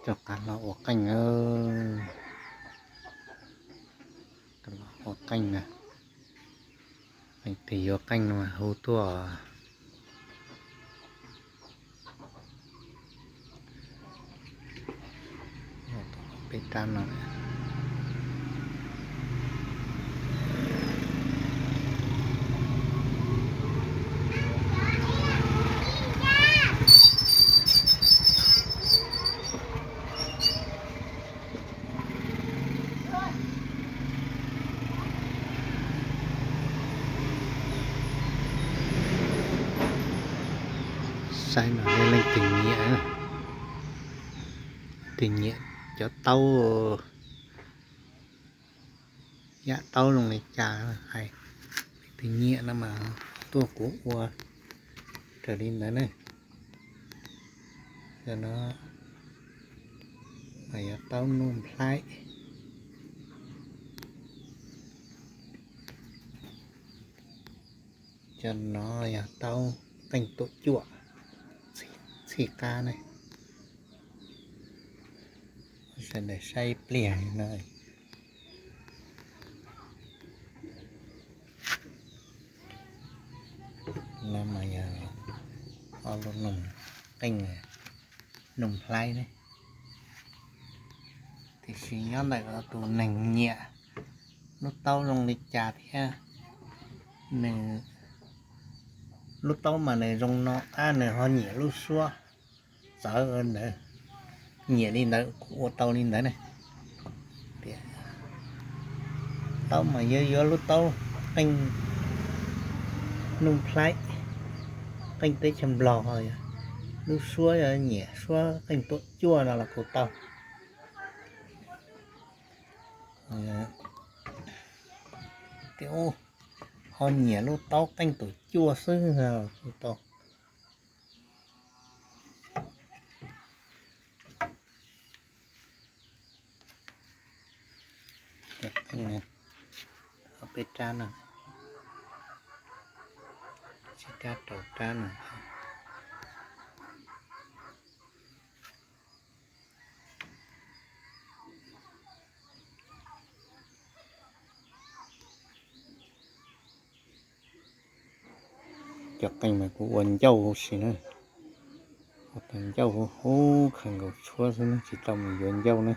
Rov qab los ua qeej, rov qab los ua qeej na. Leej twg yuav qeej no mas hu tuaj. Peb rab no. Saib no, leej twg nyiam, leej twg nyiam cov taub, yam taub zoo li cas, hais leej twg nyiam no mas tuaj kuv ua raws li ntawd ne. Cov no mas yog taub nuj nplhaib. Cov no yog taub qeej tuam cuaj, txhij qab ne. Sawv daws saib ib pliag no. No mas yog ob lub noog qeej nuj nplhaib ne. Tiam sis nyob ntawm tus neeg nyiam lub taub zoo li cas thiab. Nws, lub taub mas nws zoo no qab, nws ho nyiam lub suab txawv ntawd, nyiam li ntawd kuv ua tau li ntawd ne. Tias taub mas yuav yuav lub taub qeej nuj nplhaib, qeej teb chaws Nplog, lub suab yog nyiam suab qeej tuam cuaj no los kuv tau. Tias ho nyiam lub taub qeej tuam cuaj xwb kuv tau. Peb rab no, tsib rab rau rab no. Cov qeej mas kuv ua ncauj huv si na, ua tau ncauj huv huv khaws nkaus tshuab xwb ne, tsis tau mus yuav ncauj ne.